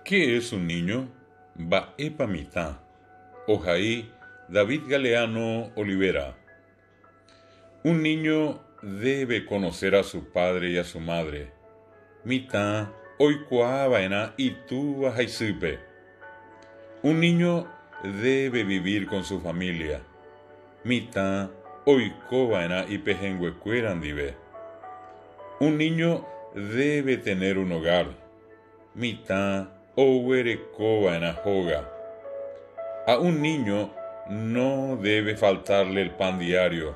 ¿Qué es un niño? Mba'épa mitã? Ohai David Galeano Olivera. Un niño debe conocer a su padre y a su madre. Mitã oikuaava'erã itúva ha isýpe. Un niño debe vivir con su familia. Mitã oikova'erã ipehẽnguekuéra ndive. Un niño debe tener un hogar. Mitã oguerekova'erã hóga. A un niño no debe faltarle el pan diario.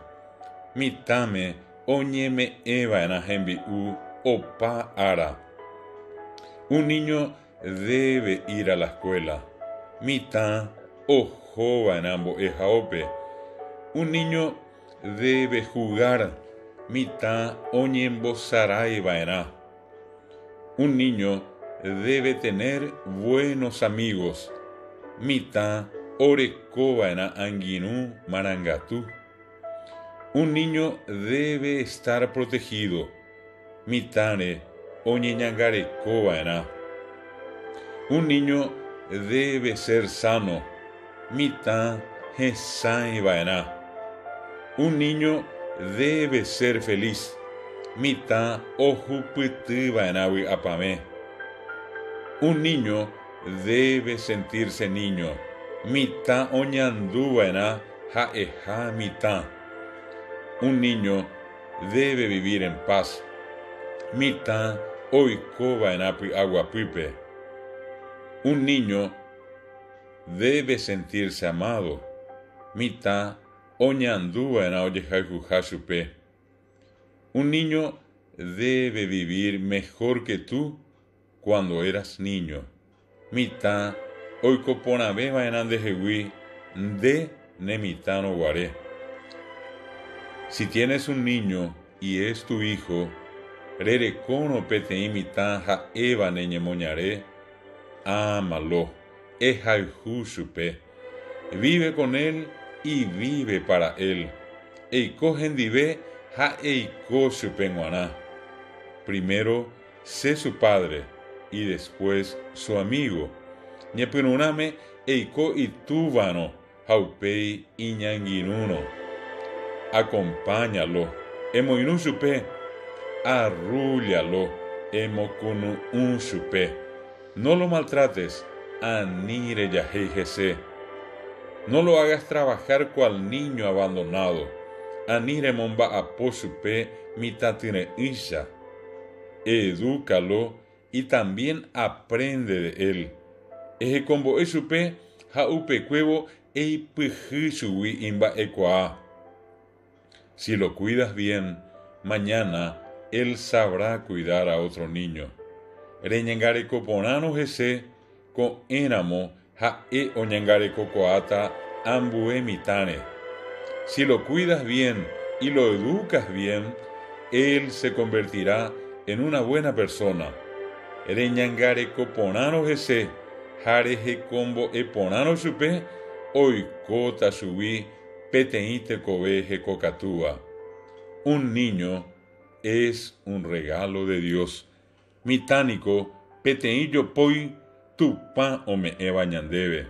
Mitãme oñeme'ẽva'erã hembi'u opa ára. Un niño debe ir a la escuela. Mitã ohova'erã mbo'ehaópe. Un niño debe jugar. Mitã oñembosaraiva'erã. Un niño debe tener buenos amigos. Mitã orekova'erã angirũ marangatu. Un niño debe estar protegido. Mitãre oñeñangarekova'erã. Un niño debe ser sano. Mitã hesãiva'erã. Un niño debe ser feliz. Mitã ohupytyva'erã vy'apavẽ. Un niño debe sentirse niño. Mitã oñanduva'erã ha'eha mitã. Un niño debe vivir en paz. Mitã oikova'erã py'aguapýpe. Un niño debe sentirse amado. Mitã oñanduva'erã ojehayhuha chupe. Un niño debe vivir mejor que tú cuando eras niño. Mitã oikoporãveva'erã ndehegui nde nemitãrõ guare. Si tienes un niño y es tu hijo, rerekórõ peteĩ mitã ha'éva ne ñemoñare, ámalo, ehayhu chupe. Vive con él y vive para él. Eiko hendive ha eiko chupe g̃uarã. Primero, sé su padre y después su amigo. Ñepyrũrãme eiko itúvarõ ha upéi iñangirũrõ. Acompáñalo, emoirũ chupe, arrúllalo, emokunu'ũ chupe. No lo maltrates, ani rejahéi hese. No lo hagas trabajar cual niño abandonado, ani remomba'apo chupe mitãtyre'ỹicha. Edúcalo y también aprende de él. Ehekombo'e chupe ha upekuévo eipyhy chugui imba'ekuaa. Si lo cuidas bien, mañana él sabrá cuidar a otro niño. Reñangareko porãrõ hese ko'ẽramo ha'e oñangarekokuaáta ambue mitãre. Si lo cuidas bien y lo educas bien, él se convertirá en una buena persona. Reñangareko porãrõ hese ha rehekombo'e porãrõ chupe, oikóta chugui peteĩ tekove hekokatúva. Un niño es un regalo de Dios. Mitã niko peteĩ jopói Tupã ome'ẽva ñandéve.